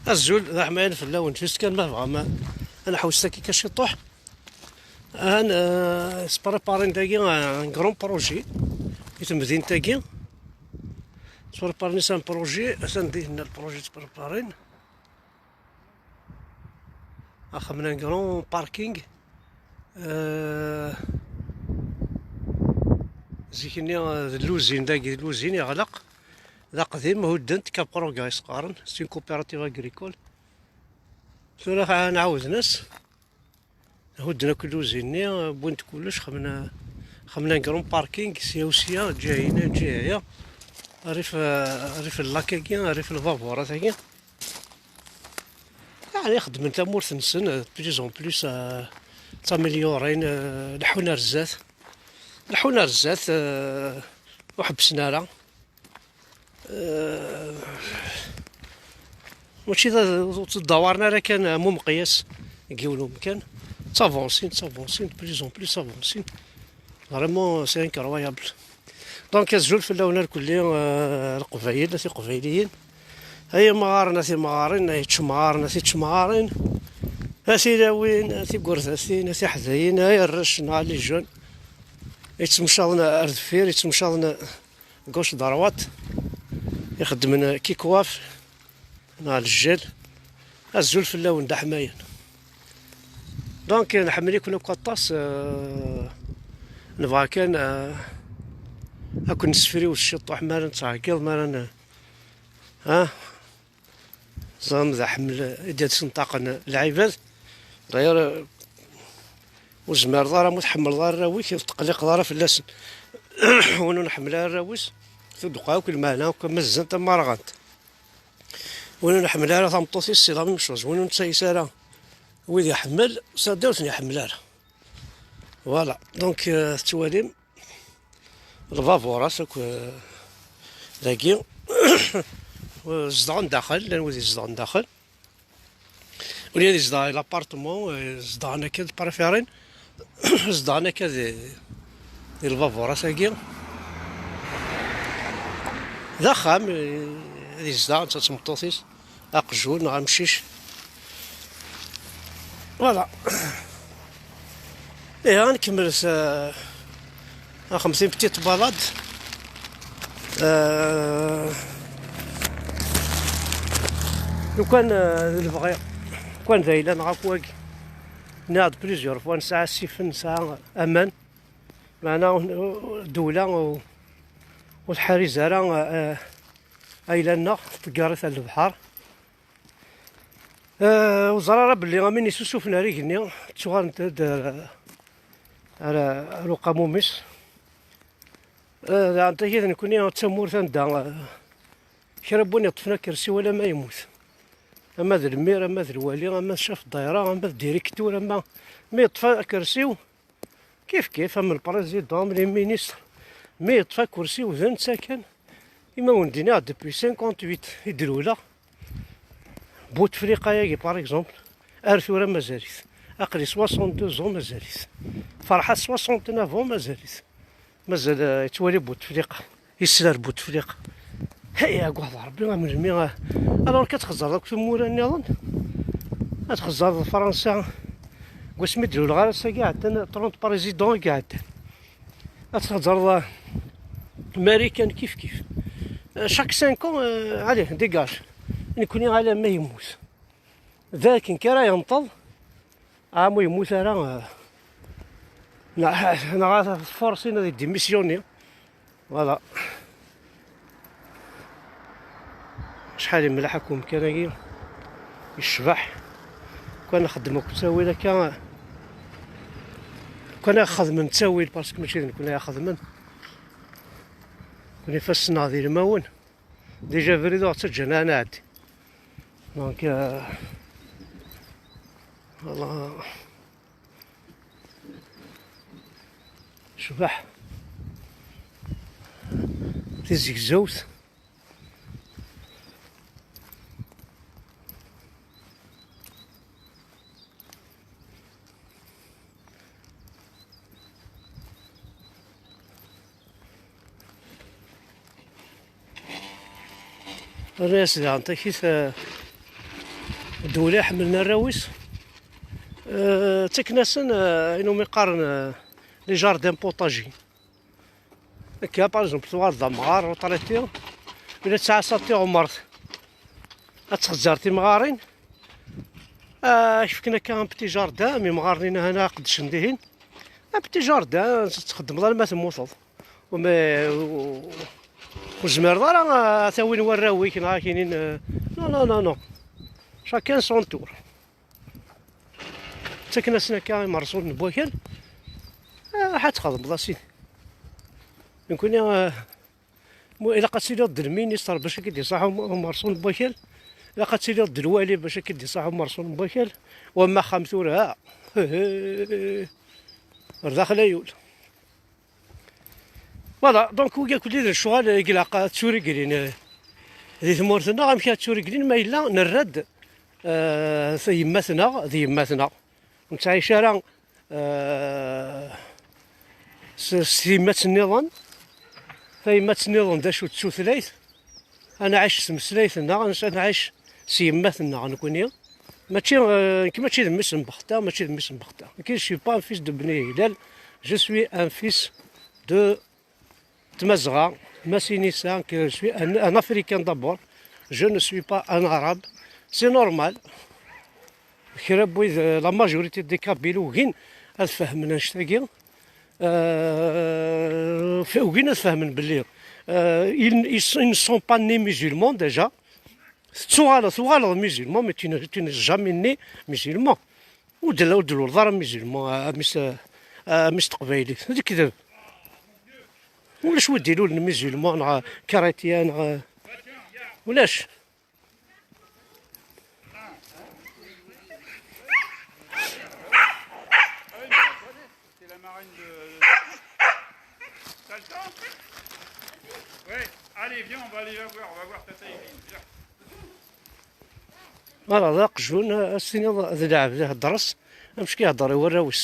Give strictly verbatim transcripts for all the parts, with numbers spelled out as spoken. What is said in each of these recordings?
Azul, d aḥmayan fell-awen. Just kan ma tebɣam ad nḥewwes akka ciṭuḥ. An, euh, spreparin dagi, euh, un grand projet i temdint-agi. Spreparin s un projet, atan dinna le projet spreparin. Axxam n un grand parking. Euh, zik-nni, euh, d luzin dagi, d luzin yeɣleq. D aqdim, hudden-t Cap Progrès s-qqaren, c'est une coopérative agricole. Tura nɛawden-as, hudden akk luzin-nni, wwin-d kullec, xemna, xemna un grand parking, sya u sya, ǧiha-ina, ǧiha-ya, rrif, rrif n lak-agi, rrif n lbaburat-agi. Yeɛni xeddmen tamurt-nsen, euh, de plus en plus, euh, ttamelyurin, euh, leḥḥun ar zdat. Leḥḥun ar zdat, euh, ur ḥebbsen ara. Euh, mačči d, ur ttdawaren ara kan am umeqyas deg yiwen umkan. Ttavansin, ttavansin, de plus en plus ttavansin. Vraiment, c'est incroyable. Donc, azul fell-awen irkelli, euh, Leqbayel, a Tiqbayliyin. Ay imɣaren, a timɣarin, ay čemɣaren, a tičemɣarin. A tilawin, a tigurdatin, a tiḥdayin, ay arrac neɣ a les jeunes. Yettemcaḍen ar deffir, yettemcaḍen gauche droite. Ixeddmen kikwaf neɣ lejjal. Azul fell-awen d aḥmayan. Donc, nḥemmel-iken akk aṭas, euh, nebɣa kan, euh, ad ken-nessefriwes ciṭuḥ mi ara nettɛeggiḍ, mi ara n-, ha? Ẓram d aḥemmel i d-senṭaqen lɛibad. D'ailleurs, euh, ur zmireḍ ara, ma ur tḥemmleḍ ara arraw-ik, ur teqliqeḍ ara fell-asen. Win ur nḥemmel ara arraw-is, tudeq akk lmeɛna, akk am zzant am rɣant. Win ur nḥemmel ara tameṭṭut-is, c'est la même chose. Win ur nettayes ara wid iḥemmel, s anda ur ten-iḥemmel ara. Voilà. Donc, euh, tettwalim lbaburat akk, euh, dagi. Zedɣen daxel, llan wid izedɣen daxel. Win ad izedɣen l'appartement, euh, zedɣen akka d préféré. Zedɣen akka di, di lbaburat-agi. D axxam, eh, ad yezdeɣ netta d tmeṭṭut-is, aqjun neɣ amcic. Voilà. Ihi, ad nkemmel s, eh, axemtim, petite balade. Euh, lukan, euh, d lebɣi, lukan d ayla neɣ akk wagi, nniɣ-d plusieurs fois, nesɛa asifen, nesɛa aman, meɛna ur, ur, ddewla ur, ur tḥariz ara, euh, ayla-nneɣ, tḍegger-it ar lebḥer. Euh, ur ẓer ara belli am win yessusufen ar igenni, ttuɣalent-d ar, ar, ar uqamum-is. Eh, daɣen tagi d nekkni d tamurt anda, eh, kra n win yeṭṭfen akersi wala ma yemmut. Ama d lmir, ama d lwali, ama d chef ddayra, ama d directeur, ama mi yeṭṭef akersi-w, kif kif, am le président, am les ministres, mi yeṭṭef akersi-w d netta kan. Ima wen-d-iniɣ, depuis cinquante-huit i d-luleɣ. Bouteflika-agi, par exemple, ar tura mazal-it. Aql-i soixante-deux ans, mazal-it. Ferḥat, soixante-neuf ans, mazal-it. Mazal, eh, yettwali Bouteflika. Yesla ar Bouteflika. Hey, agad Rebbi, am melmi, eh, alors, ad txeẓẓreḍ akk timura nniḍen? Ad txeẓẓreḍ Fransa, deg wasmi d-luleɣ ar ass-agi, ɛeddan trente présidents i iɛeddan. Ad txeẓẓreḍ, eh, Marikan kif kif. Eh, chaque cinq ans, eh, allez, dégage. Nekkni ala ma yemmut. D akken kan ara yenṭeḍ, ɛam ur yemmut ara, eh, neɣ, neɣ ad forsin ad yedimisyuni. Voilà. Acḥal yemleḥ akk umkan-agi. Yecbeḥ. Kan nxeddem akk ttawil akka. Kan ad xedmen ttawil, parce que mačči d nekkni ad xedmen. Nekkni ifassen-nneɣ d ilmawen. Déjà abrid ur ɣ-ttaǧǧan ara nɛeddi. Donc, euh, voilà. Cbeḥ. Tizegzewt. Rnu-yas daɣen takit, eh, Ula iḥemmlen arraw-is, eh, ttaken-asen, eh, ayen umi qqaren, eh, les jardins potagers. Akka, par exemple, tuɣal d amɣar, retraité, ula tesɛa sa tiɣmert ad txezzer timɣarin, ah, ak-fken akka un petit jardin, mi mɣaren-in hana qeddcen dihin. Un petit jardin, txeddmeḍ alma temmuteḍ. Ur, ur, ur tezmireḍ ara, ah, ad tawin warraw-ik, neɣ ad ak-inin, eh, non, non, non, non. Chacun son tour. Ttaken-asen akka imerẓulen n wakal. Ah, ḥa txedmeḍ a sidi. Nekkni, ah, mu-, ilaq ad tiliḍ d lminister bac ad k-id-iṣaḥ um-, umerṣun n wakal. Ilaq ad tiliḍ d lwali bac ad k-id-iṣaḥ umerṣun n wakal. Wamma axxam tura, ah, ar daxel ay ul. Voilà, donc wigi akk d lecɣal i ilaq ad tturiglin, eh, di tmurt-nneɣ. Amek ad tturiglin ma yella nerra-d, eh, tayemmat-nneɣ d yemmat-nneɣ? Ur nettɛic ara, eh, s, s tyemmat nniḍen. Tayemmat nniḍen d acu d tutlayt? Ad nɛic s tmeslayt-nneɣ, ad nɛic s yemmat-nneɣ nekkni. Mačči, eh, nekk mačči d mmi-s n Bexta, mačči d mmi-s n Bexta. Nekk, je suis pas un fils de Bni Hilal, je suis un fils de Tmazɣa, Massinissa, que je suis un, un Africain d'abord. Je ne suis pas un Arabe. C'est normal. Kra n wid, eh, la majorité des Kabyles ugin ad fehmen annect-agi. Euh, f-, ugin ad fehmen belli, euh, ils, ils, ils ne sont pas nés musulmans déjà. Tettuɣaleḍ, tuɣaleḍ musulman, mais tu n'es, tu n'es jamais né musulman. Ur d-, ur d-luleḍ ara musulman, a, a mmi-s, a mmi-s n teqbaylit. D lekdeb. Ulac wi d-ilulen musulman, neɣ chrétien, neɣ, ulac. C'est la marraine de... T'as le temps ? Ouais, allez, viens, on va aller la voir, on va voir Tata Irène. Viens. Voilà, d aqjun, a s-tiniḍ d lɛebd ihedder-as, amek i ihedder i warraw-is.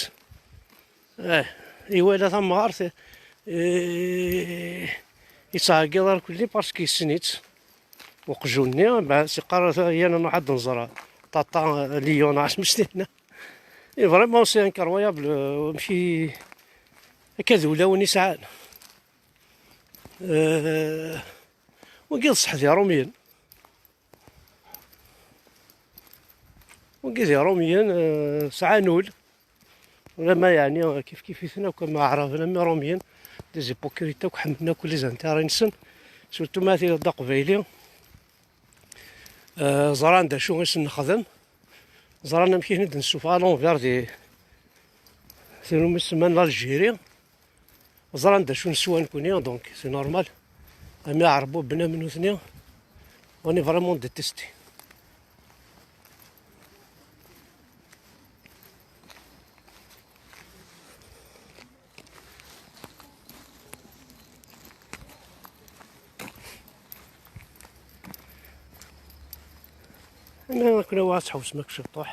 Eh, iwala tamɣart, eh, yettɛeggiḍ ar kulli parce que yessen-itt. Uqjun-nni, ben, siqqar yan ad nruḥ ad nẓer Tata, eh, Lion, neɣ asmi s-tinna. Et vraiment, c'est incroyable, euh, amek i, akka d ulawen i sɛan. Euh, wagi d ṣṣeḥ d Iṛumyen. Wagi d Iṛumyen, euh, sɛan ul. Ulamma yeɛni kif kif-iten akk, am Aɛraben, am Iṛumyen, des hypocrites akk, ḥemmlen akk les intérêts-nsen, surtout ma tiliḍ d Aqbayli. Euh, ẓran d acu i sen-nexdem, ẓran amek i ten-id-nessufeɣ à l'envers di tin umi semman l'Algérie. Ẓran d acu neswa nekkni, donc c'est normal. Am Iɛerbuben am nutni, on est vraiment détestés. Ana akken awa ad tḥewsem akk ciṭṭuḥ.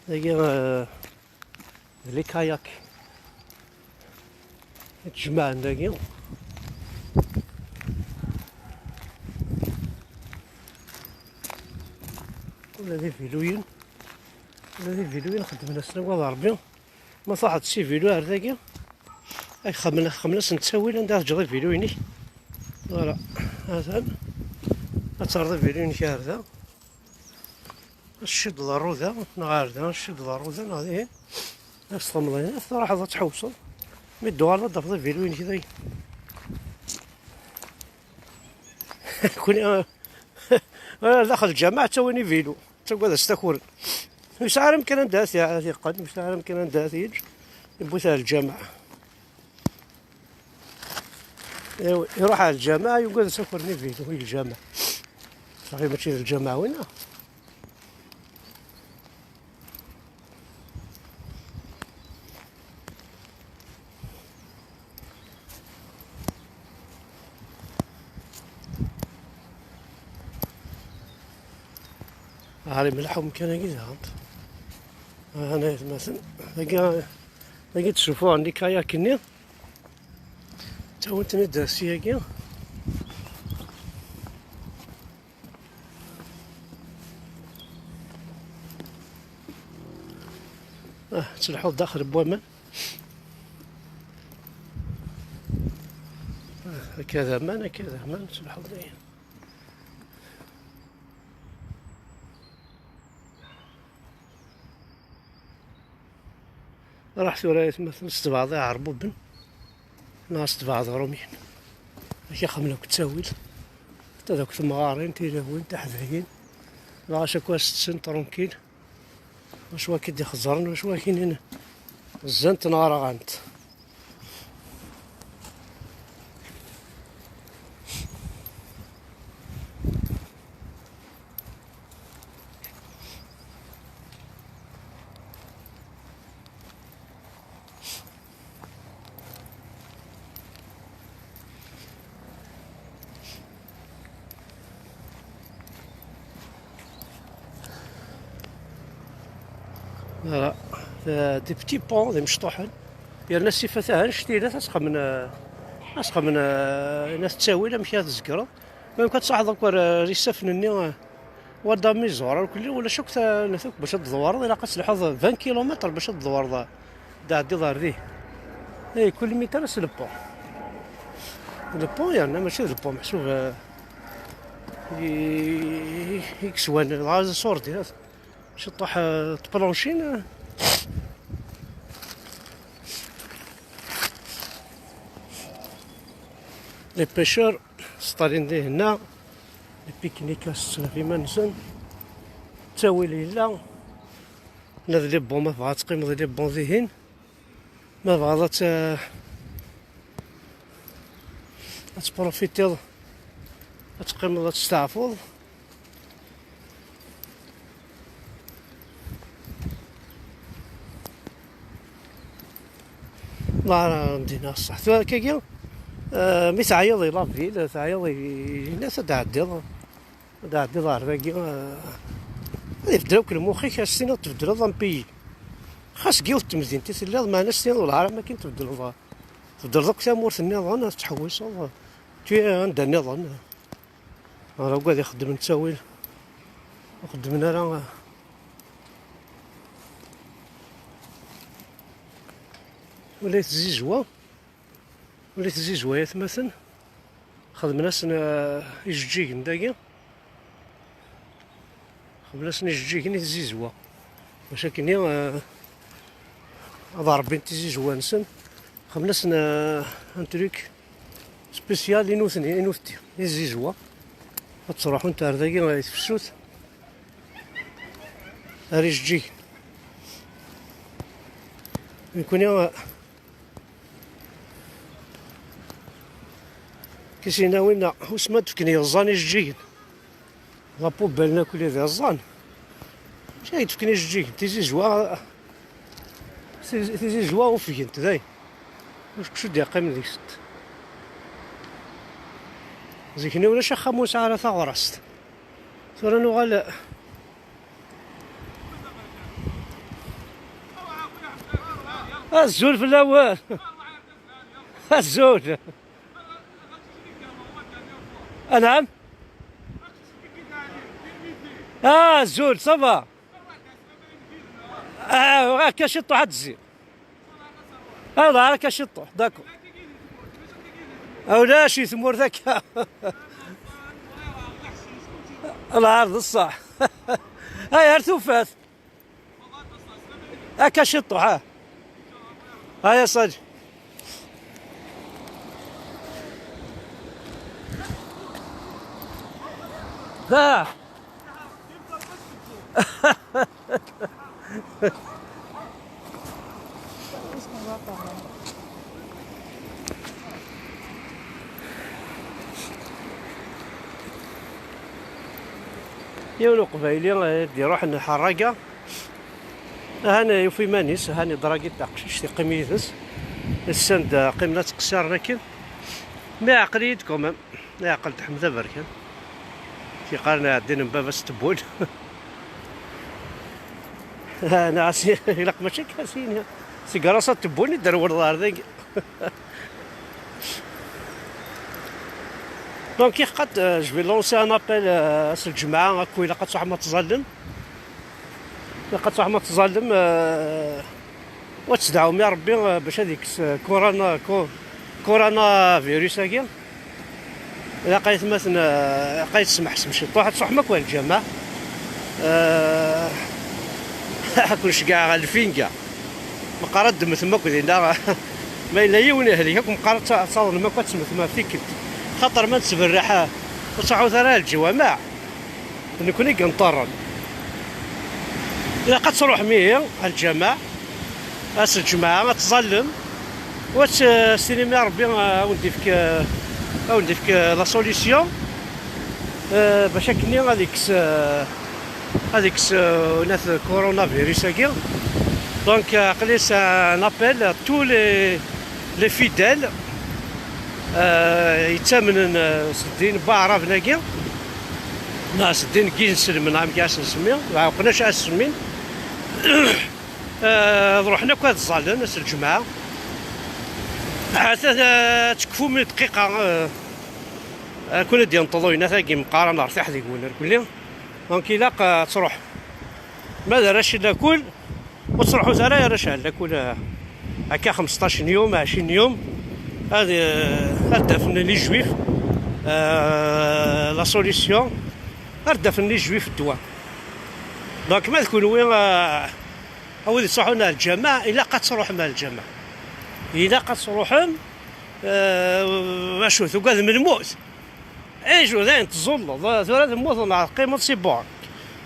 Dagi, eh, d les kayaks i ttjemɛen dagi. Ula d iviluyen, ula d iviluyen xeddmen-asen awal Ṛebbi. Ma truḥeḍ s ivilu ar dagi, ad xemla-, xemla-sen ttawil anda teǧǧeḍ ivilu-inek. Voilà, atan. Ad terreḍ ivilu-inek ar da. Ad tcuddeḍ rruda, neɣ ar da, ad tcuddeḍ rruda, neɣ dihin. Ad s-txemleḍ, ad truḥeḍ ad tḥewseḍ. Mi d-tuɣaleḍ ad d-tafeḍ ivilu-inek dagi. Kuni, ah, ah, daxel lǧameɛ ttawin ivilu, ttagad ad s-takuren. Ur yesɛi ara amkan anda ad t-, ad t-yeqqen, ur yesɛi ara amkan anda ad t-yeǧǧ, yewwi-t ar lǧameɛ. Iruḥ ar lǧameɛ, yugad ad s-akuren ivilu i lǧameɛ. Mačči d lǧameɛ winna. Ɣer imleḥ umkan-agi daɣen. Aha, atmaten. Dagi, dagi d-ssufuɣen likayak-nni. Ttawin-ten-id ssyagi. Ah, ttelḥuḍ daxel n waman. Ah, akka d aman, akka d aman, ttelḥuḍ dayen. Ruḥ tura, atmaten, s tebɛeḍ iɛerbuben neɣ s tebɛeḍ iṛumyen. Ak ixemmen akk ttawil, xaṭi d akk temɣarin, tilawin, tiḥdayin, lɣaci akk ad setten trunkil, wacu akka i d-ixeẓren, wacu akka inin zzant neɣ rɣant. Voilà. Euh, des petits ponts, d imecṭuḥen. Yerna ssifat-a annect-ilat, ad s-xemmen, euh, ad s-xemmen, euh, la tettawil, amek ara tzegreḍ. Même kan tṣaḥeḍ akk ar, euh, isaffen-nni, euh, Wada Mizuɣer, ar kulli, ulac akk ta-, la takk bac ad tdewreḍ, ilaq ad telḥuḍ vingt kilomètres bac ad tdewreḍ, ad tɛeddiḍ ar dihin. Eh, kul mitar s le pont. Le pont, yerna mačči d le pont, meḥsub, euh, i, i, i yeswan, dɣa d asurdi. Ciṭuḥ, eh, tplanchines. Les pêcheurs sṭalin dihinna. Les pique-niques setten ɣef iman-nsen. Ttawil yella. Nna d les bons, ma tebɣa ad teqqimeḍ les bons dihin. Ma tebɣiḍ ad t-, ad tprofitiḍ, ad teqqimeḍ ad testeɛfuḍ. Ḍar n dinna ṣṣeḥ. Tura akkagi, eh, mi teɛyiḍ i la ville, teɛyiḍ i, i nnas ad d-ɛeddiḍ. Ad d-ɛeddiḍ ɣer dagi, eh, ad ibeddel akk lmux-ik, ad s-tiniḍ tbeddleḍ ampiyi. Xas deg yiwet n temdint i telliḍ, meɛna s-tiniḍ wellah ar am akken tbeddleḍ, tbeddleḍ akk tamurt nniḍen, ad tettḥewwiseḍ, tu anda nniḍen. Ɣer wagad ixeddmen ttawil, ur xeddmen ara, eh, ula i tzizwa. Ula i tzizwa, ay atmaten, xedmen-asen, eh, ijeǧǧigen dagi. Xedmen-asen ijeǧǧigen i tzizwa. Bac akkenni, eh, ad ṛebbin tizizwa-nsen. Xedmen-asen, eh, un truc spécial i nutni, i nutenti, i tzizwa. Ad ttruḥunt ar dagi, i tefsut, ar ijeǧǧigen. Nekkni, eh, Kisinawin, usma d-fken yeẓẓan ijeǧǧigen. La poubelle n akk d iẓẓan. Mačči ay d-fken ijeǧǧigen, tizizwa, tiz-, tizizwa ufgent, dayen. Ulac kečč ur d-yeqqimen deg-sent. Zik-nni ulac axxam ur nesɛi ara taɣrast. Tura nuɣal. Azul fell-awen. Azul. Anɛam. Azul, ça va. Ah, akka ciṭuḥ ad tezzi. Aywa, akka ciṭuḥ, d'accord. Ulac i tmurt akka. Lɛar d ṣṣeḥ. Ay, ar tufat. Akka ciṭuḥ, ha. Aya, salut. Ha. Yiwen uqbayli, eh, d-iruḥen ḥerraga. Ahan yufa iman-is, ahan iḍragi-d taqcict, iqqim yid-s. Lsan-d, eh, qqimen ad ttqessiren akken. Mi ɛqel-iyi-d quand même. Iɛqel-d Ḥmed Aberkan. Tiqaren iɛeddin n baba-s n Tebwel. Ana as-, ilaq mačči akka as-yini. Seg rasa n Tebwel i d-rewleḍ ɣer dagi. Donc, iqqat, euh, je vais lancer un appel, euh, à ce djemɛa, akk ilaq ad tṛuḥem ad tẓallem. Ilaq ad tṛuḥem ad tẓallem, euh, wa tsedɛum i Rebbi, euh, bac ad ikkes, euh, corona, co-, coronavirus-agi. Ilaq aytmaten, euh, ilaq ay tesmeḥsem ciṭuḥ, ad tṛuḥem akk ar lǧameɛ. Euh, ad ken-ceggɛeɣ ɣer lfinga. Meqqar ad d-temmtem akk dinna. Ma yella yiwen ihlek akk, meqqar ad ta-, ad taḍnem akk, ad temmtem ɣef tikkelt. Xaṭer ma nettberriḥ, ah, ur ttruḥut ara ar lǧameɛ. D nekkni i yenṭerren. Ilaq ad tṛuḥem ihi ar lǧameɛ, ass n lǧemɛa, ad tẓallem, u ad s-, s-tinim i Ṛebbi, ah, a wen-d-ifk, ah, a wen-d-ifk, ah, la solution, ah, bac akkenni ad ikkes, ah, ad ikkes, euh, nat coronavirus-agi. Donc, euh, aql-i c'est un appel à tous les, les fidèles, euh, yettamnen, euh, s ddin n waɛraben-agi, neɣ s ddin n yinselmen, amek ara s-nsemmi, neɣ uqnac ara s-semmin. Euh, ad ruḥen akk ad ẓẓallen ass n lǧemɛa. Ahat ad, ad tekfum dqiqa, euh, ad kun-id-yenṭeḍ uyennat-agi meqqar ad nertiḥ deg-wen irkelli. Donc, ilaq, euh, ad tṛuḥem. Ma d arrac n lakul, ur ttruḥut ara i arrac n lakul, eh, akka xmesṭac n yum, ɛecrin n yum, ad, eh, ad d-afen les juifs, eh, la solution, ad d-afen les juifs ddwa. Donc, ma d kunwi, eh, a wid yettruḥun ar lǧameɛ, ilaq ad tṛuḥem ar lǧameɛ. Ilaq ad tṛuḥem, eh, acu, tugadem lmut? Iju, dayen tẓulleḍ, eh, tura temmuteḍ neɣ teqqimeḍ si bord.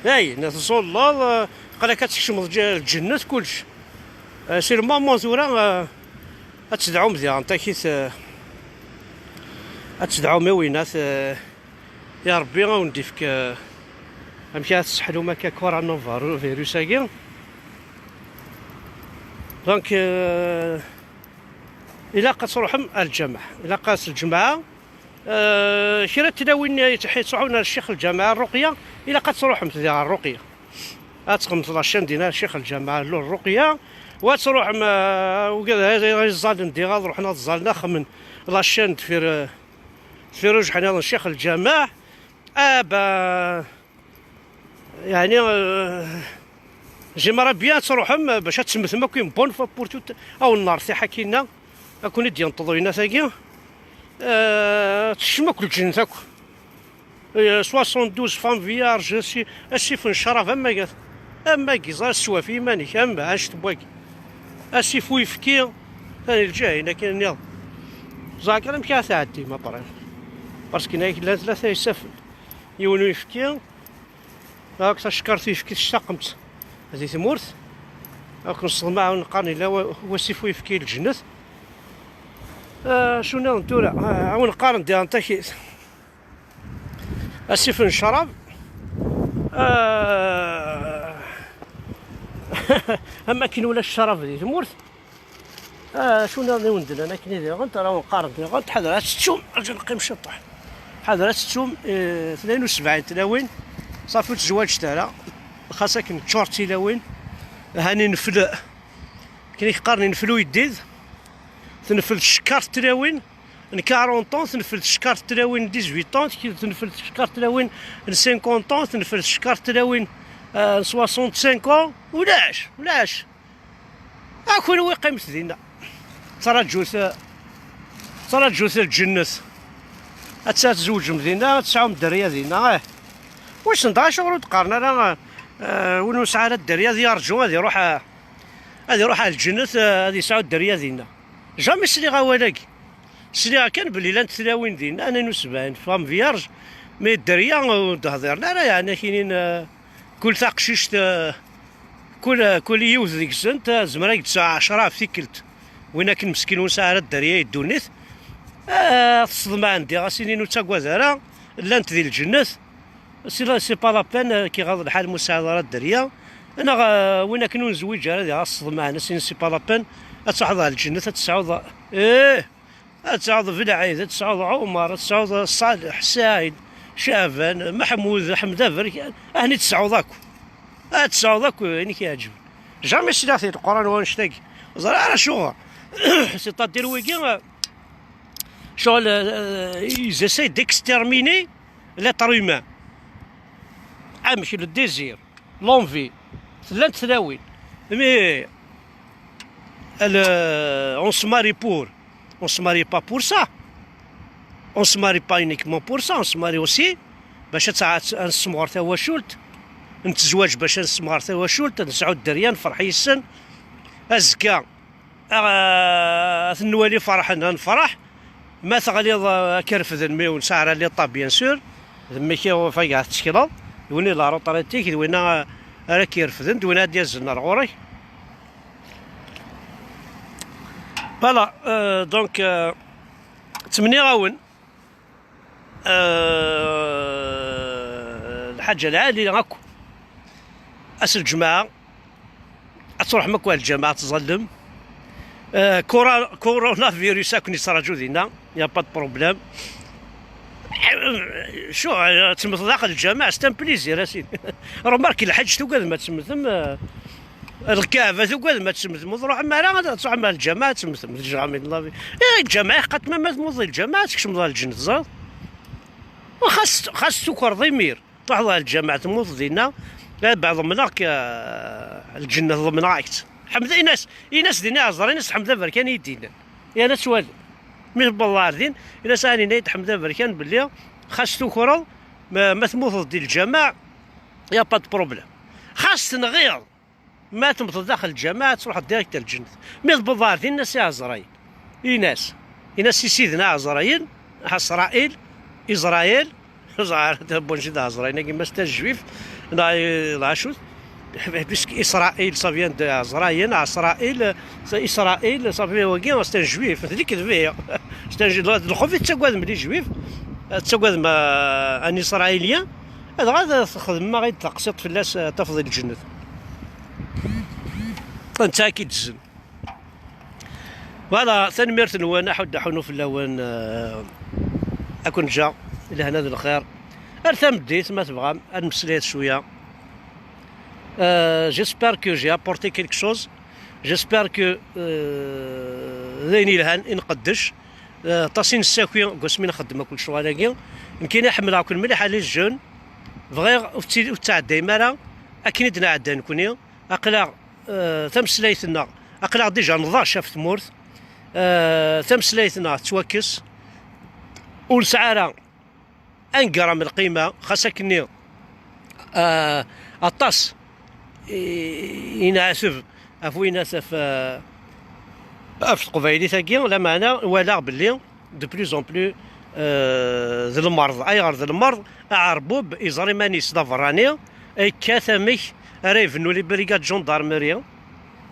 Dayen, tẓulleḍ, eh, aql-ak ad tkecmeḍ lǧ-, lǧennet, kullec. Eh, si lmamu tura, eh, ad tedɛum diɣen takit, eh, ad tedɛum i winat, eh, ya Rebbi a wen-d-ifk, eh, amek ara tesseḥlum akka coronavirus-agi. Donc, eh, ilaq ad tṛuḥem ar lǧameɛ. Ilaq ass lǧemɛa, Euh, kra n tlawin yettḥ-, yettruḥun ar ccix lǧameɛ Ṛṛuqya, ilaq ad tṛuḥemt di Ṛṛuqya. Ad txedmemt la chaîne dinna ar ccix lǧameɛ Ṛṛuqya, u ad tṛuḥem, euh, ugad, ay, ay, ay, ẓẓallen diɣ, ad ruḥen ad ẓẓallen, ad xedmen la chaîne deffir, euh, deffir ujeḥniḍ n ccix lǧameɛ. Ah, ben, Yeɛni, euh, j'aimerais bien ad tṛuḥem, euh, bac ad temmtem akk une bonne fois pour toutes, a wen-nertiḥ akkinna, a kun-id-yenṭeḍ uyennat-agi, euh, tekcem akk lǧennet akk. Euh, soixante-douze femmes vierges, asi-, asif n ccrab am wagat. Am wagi, ẓer sswaf i yiman-ik, am ɛact n wagi. Asif uyefki, tani lǧahin akken nniḍen. Ẓer kan amek ara tɛeddim après. Parce que llan tlata isaffen. Yiwen uyefki, Ak tacekkart uyefki tectaqemt di tmurt. Ak nesseḍma, a wen-qqaren yella wa-, wasif uyefki i lǧennet. Ah, acu nniḍen tura? Ah, a wen-qqaren diɣen takit. Asif n ccrab. Ah, am akken ulac ccrab di tmurt. Ah, acu nniḍen i wen-d-nnan akken i diɣen, ara wen-qqaren diɣen, ḥader ad tettum, rǧu neqqim ciṭuḥ. Ḥader ad tettum, eh, tnayen u sebɛin tlawin, ṣafi ur tezwaǧet ara, xas akken ččur d tilawin, hani nefl, akken i k-qqaren, nefl uyeddid, tenfel tcekkart tlawin, n quarante ans, tenfel tcekkart tlawin n dix-huit ans, tenfel tcekkart tlawin n cinquante ans, tenfel tcekkart tlawin, eh, n soixante-cinq ans, ulac, ulac. A kunwi qqimet dinna. Ttṛaǧut, ttṛaǧut lǧennet. Ad tzewǧem dinna, ad tesɛum dderya dinna, eh. Wissen dɣa acuɣer ur d-qqaren ara, eh, win ur nesɛi ara dderya ad yerǧu, ad iruḥ, eh, ad iruḥ ar lǧennet, eh, ad yesɛu dderya dinna. Jamais sliɣ awal-agi. Sliɣ kan belli llant tlawin dinna, tnayen u sebɛin femmes vierges, mais dderya ur d-hdiren ara, yeɛni akinin, eh, kul taqcict, eh, kul, kul yiwet deg-sent, eh, tezmer ad tesɛu ɛecra ɣef tikkelt. Win akken meskin ur nesɛi ara dderya i ddunit, eh, teṣḍem ɛendi, ɣas inin ur ttagad ara, llant di lǧennet. C'est la- c'est pas la peine, euh, k-iɣaḍ lḥal, ma ur tesɛiḍ ara dderya. Neɣ, euh, win akken ur nezwiǧ ara, ad iɣaṣṣeḍ, meɛna sin, c'est pas la peine. Ad truḥeḍ ɣer lǧennet, ad tesɛuḍ, ih, ad tesɛuḍ Belɛid, ad tesɛuḍ Ɛumar, ad tesɛuḍ Ṣaleḥ, Saɛid, Caɛban, Meḥmud, Ḥmed Aberkan, ahni tesɛuḍ akk. Ad tesɛuḍ akk ayen i k-iɛeǧben. Jamais sliɣ-t-id Leqran wannect-agi. Ẓriɣ ara acuɣer. C'est-à-dire wigi, euh, ccɣel, euh, ils essayent d'exterminer l'être humain. Amek, le désir, l'envie, llant tlawin. Mais, le, on se marie pour, on se marie pas pour ça. On se marie pas uniquement pour ça, on se marie aussi bac ad tɛa-, ad nessemɣer tawacult. Nettezwaǧ bac ad nessemɣer tawacult, ad nesɛu dderya, nefreḥ yes-sen. Azekka, ah, ad ten-nwali ferḥen, ad nefreḥ. Ma teɣliḍ, ah, ad k-refden, mi ur nesɛi ara les tas, bien sûr. D mmi-k i ɣef ay tettekleḍ, d win i d la retraite-ik, d win ara k-irefden, d win ara d-yazen ar ɣur-k. Voilà, euh, donc, euh, ttmenniɣ-awen, euh, lḥaǧa lɛali akk. Ass n lǧemɛa, ad truḥem akk ɣer lǧameɛ, ad tẓallem. Euh, cora-, coronavirus ad ken-yettraǧu dinna, y a pas de problème. Cu, euh, ad temmteḍ daxel lǧameɛ, c'est un plaisir, a sidi. Remarque, lḥaǧ tugadem ad temmtem, euh, Lkaɛba tugadem ad temmtem, ur tṛuḥem ara, ad tṛuḥem ar lǧameɛ ad temmtem, jamais de la vie. Eh, lǧameɛ iḥeqqa-t, ma, ma tmuteḍ di lǧameɛ, ad tkecmeḍ ar lǧennet, teẓriḍ? Xas, xas tukreḍ imir, tṛuḥeḍ ar lǧameɛ, temmuteḍ dinna, eh, ben, ḍemneɣ-k, eh, lǧennet ḍemneɣ-ak-tt. Ḥmed, in-as, in-as din i Ɛezra, in-as Ḥmed Aberkan i yi-d-yennan. Yerna ad twali. Mi tewweḍ ɣer din, in-as, ɛni yenna-yi-d Ḥmed Aberkan belli xas tukreḍ, ma, ma tmuteḍ di lǧameɛ, y a pas de problème. Xas tenɣiḍ, ma temmteḍ daxel lǧameɛ, ad truḥeḍ direct ar lǧennet. Mi tewweḍ ɣer din, in-as i Ɛezrayil. In-as. In-as i Sidna Ɛezrayil, Ɛesrail, Iẓrayil, ẓer, bon, jid Ɛezrayil, nagi ma c'est un juif, neɣ, neɣ acu-t? Puisque Israël, ça vient de Ɛezrayil, Ɛesrail, c'est Israël, ça vient, wagi, c'est un juif, d lekdeb ihi. C'est un juif, d lxuf i tettagadem les juifs, tettagadem, euh, un Israélien, dɣa ad txedmem-aɣ-id taqsiṭ fell-as, eh, tafeḍ i lǧennet. Netta ad k-idzen. Voilà, tanemmirt-nwen, aḥudd aḥunu fell-awen, eh, ad ken-ǧǧeɣ lehna d lxir. Ar tameddit, ma tebɣam, ad nemmeslayet cwiya. Euh, j'espère que j'ai apporté quelque chose. J'espère que, euh, d ayen yelhan i nqeddec. Euh, aṭas i nessaki deg wasmi nxeddem akk lecɣal-agi. Nekkini ḥemmleɣ-ken mliḥ, a les jeunes. Bɣiɣ ur tt-, ur tettɛeddayem ara akken i d-nɛedda nekkni. Aql-aɣ, euh, tameslayt-nneɣ, aql-aɣ déjà nḍac ɣef tmurt. Euh, tameslayt-nneɣ tettwakkes. Ur nesɛi ara angram lqima, xas akkenni, ah, aṭas i, i nɛeteb ɣef winat ɣef, ah, ɣef teqbaylit-agi, lameɛna walaɣ belli de plus en plus, euh, d lmerḍ. Ayɣer d lmerḍ? Aɛerbub iẓra iman-is d aberrani, yekkat amek ara yebnu les brigades gendarmerie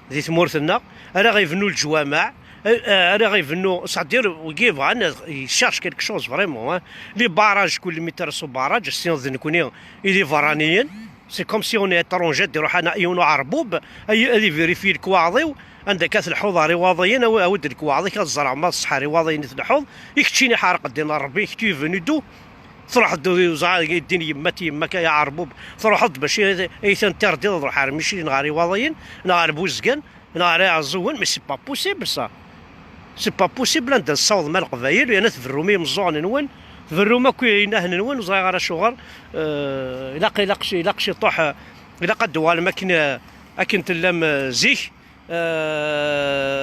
di tmurt-nneɣ, ara ɣ-yebnu leǧwameɛ, eh, eh, ara ɣ-yebnu, c'est-à-dire, wigi yebɣan ad, il cherche quelque chose vraiment, hein. Les barrages, kul mi terreḍ s ubarraj, as-tiniḍ d nekkni i d iberraniyen. C'est comme si on est étranger, ad iruḥ ana yiwen uɛerbub, ay-, ad ivérifier lekwaɣeḍ-iw, anda akka tleḥḥuḍ ar Iwaḍiyen, awi-, awi-d lekwaɣeḍ-ik, ad ẓreɣ ma d ṣṣeḥ ar Iwaḍiyen i tleḥḥuḍ, i keččini ḥerqed-in Rebbi, i kečč tu es venu d'où? Truḥeḍ d-, ẓer, din yemma-t yemma-k ay aɛerbub, truḥeḍ-d bac ay, ay ten-terdiḍ ad ruḥ ar Micli neɣ ar Iwaḍiyen neɣ ar Buzgan neɣ ar Iɛeẓẓugen, mais c'est pas possible ça. C'est pas possible, anda tessawḍem a Leqbayel, yerna tberrum i yimeẓẓuɣen-nwen, tberrum akk i inahen-nwen, ur ẓriɣ ara acuɣer, euh, ilaq, ilaq, ilaq ciṭuḥ, euh, ilaq ad d-tuɣalem akken, euh, akken tellam, euh, zik.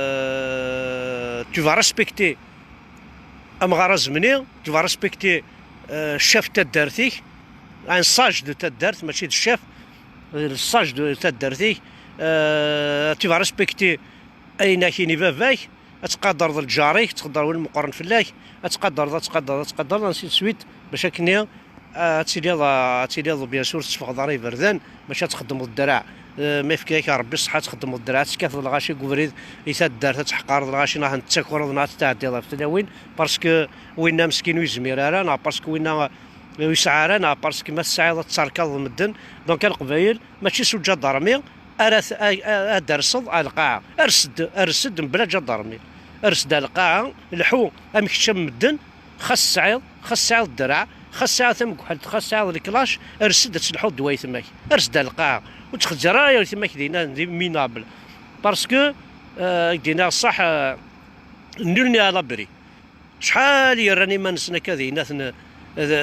Euh, tu vas respecter amɣar azemni, tu vas respecter, euh, chef n taddart-ik, un sage de taddart, mačči d chef, le sage de taddart-ik, euh, tu vas respecter ayen ak-ini baba-k, ad tqadreḍ lǧar-ik, tqadreḍ win meqqren fell-ak, ad tqadreḍ, ad tqadreḍ, ad tqadreḍ, ainsi de suite, bac akken ad tiliḍ, ad tiliḍ, bien sûr, ur tetteffɣeḍ ara iberdan, mačči ad txeddmeḍ ddreɛ. Eh, ma yefka-yak Rebbi ṣṣeḥḥa, ad txeddmeḍ ddreɛ, ad tekkateḍ lɣaci deg ubrid, i taddart, ad tḥeqqareḍ lɣaci, neɣ ad tettakreḍ, neɣ ad tettɛeddiḍ ɣef tlawin, parce que winna meskin ur yezmir ara, neɣ parce que winna Ur yesɛi ara neɣ, parce que ma tesɛiḍ ad terkaḍ medden. Donc a Leqbayel, mačči s uǧadarmi ara t-, a-, a-, ad d-terseḍ ar lqaɛa. Ers-d, ers-d mebla ǧadarmi. Ers-d ar lqaɛa, lḥu am kečč am medden, xas tesɛiḍ, xas tesɛiḍ ddreɛ, xas tesɛiḍ tamegḥelt, xas tesɛiḍ leklac, ers-d ad telḥuḍ d wayetma-k. Ers-d ar lqaɛa. Ur ttxezzir ara wayetma-k dinna, d minable. Parce que, euh, ak-d-iniɣ ṣṣeḥ, euh, nul n'est à l'abri. Acḥal yerran iman-nsen akka d aynaten, d,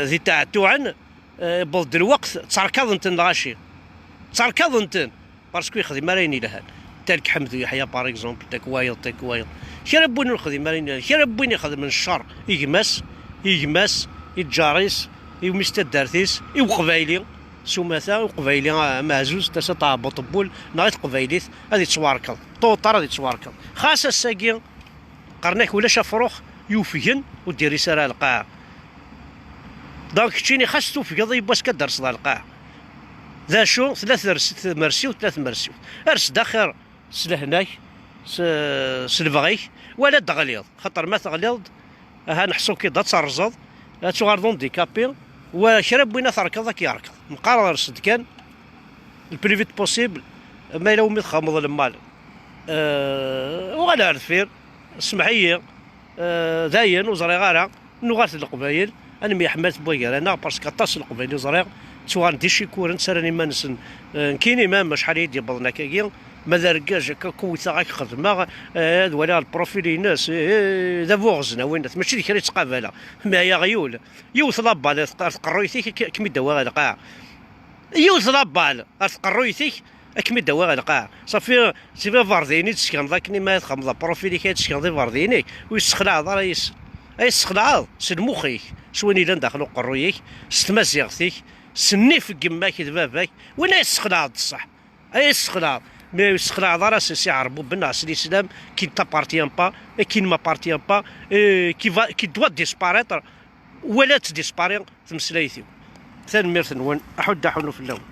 d itaɛtuɛen, eh, yewweḍ-d lweqt, tterkaḍen-ten lɣaci. Tterkaḍen-ten, parce que yexdem ara ayen yelhan. Talek Ḥemdu Yeḥya, par exemple, tak wayeḍ, tak wayeḍ. Kra n win ur nexdim ara ayen yelhan. Kra n win ixedmen ccer i gma-s, i gma-s, i lǧar-is, i wemmi-s taddart-is, i uqbayli, s umata, uqbayli ameɛzuz, tasa tɛebbuṭ n wul, neɣ i teqbaylit, ad yettwarkeḍ. Tuṭar ad yettwarkeḍ. Xas ass-agi, qqaren-ak ulac afrux yufgen ur d-iris ara ar lqaɛa. Donc keččini xas tufgeḍ yiwwas kan ad d-terseḍ ar lqaɛa. D acu? Tella ters-, tmersiwt, tella tmersiwt. Ers-d axir s lehna-k, s, s lebɣi-k, wala ad d-teɣliḍ. Xaṭer ma teɣliḍ-d, aha neḥṣu-k-id ad terẓeḍ, ad tuɣaleḍ handicapé, wa kra n win ad terkeḍ ad k-yerkeḍ. Neqqar ers-d kan, le plus vite possible, ma yella umi txedmeḍ lmal. Euh, uɣal ar deffir, semmeḥ-iyi, euh, dayen ur ẓriɣ ara, nuɣal-d Leqbayel, ad nemyeḥmal tewwa gar-aneɣ, parce que aṭas n Leqbayel i ẓriɣ, ttuɣalen d icikuren, ttarran iman-nsen, euh, nekkini même acḥal i yi-d-yewwḍen akkagi, ma d argaz akka kewwteɣ ad k-xedmeɣ, euh, ad waliɣ lprofil-ines, eh, d abuɣzen a winnat, mačči d kra i ttqabaleɣ, mais ay aɣyul, yiwet la balle ar tq-, ar tqerruyt-ik, ad k-, ad kem-id-awiɣ ar lqaɛa. Yiwet la balle ar tqerruyt-ik, ad kem-id-awiɣ ar lqaɛa. Ṣafi, ṣafi iberdiyen i d-tessekneḍ akken imi ad txedmeḍ apṛufil-ik, ad tessekneḍ iberdiyen-ik, ur yessexlaɛeḍ ara yes-, ay tessexlaɛeḍ s lmux-ik, s win yellan daxel uqerruy-ik, s tmaziɣt-ik, s nnif n yemma-k d baba-k, win ay tessexlaɛeḍ d ṣṣeḥ. Ay tessexlaɛeḍ, mais ur yessexlaɛeḍ ara s, s iɛerbuben neɣ s l'islam qui ne t'appartient pas et qui ne m'appartient pas et qui va, qui doit disparaître, wala ad tdispari tmeslayt-iw. Tanemmirt-nwen, aḥuddu aḥunnu fell-awen.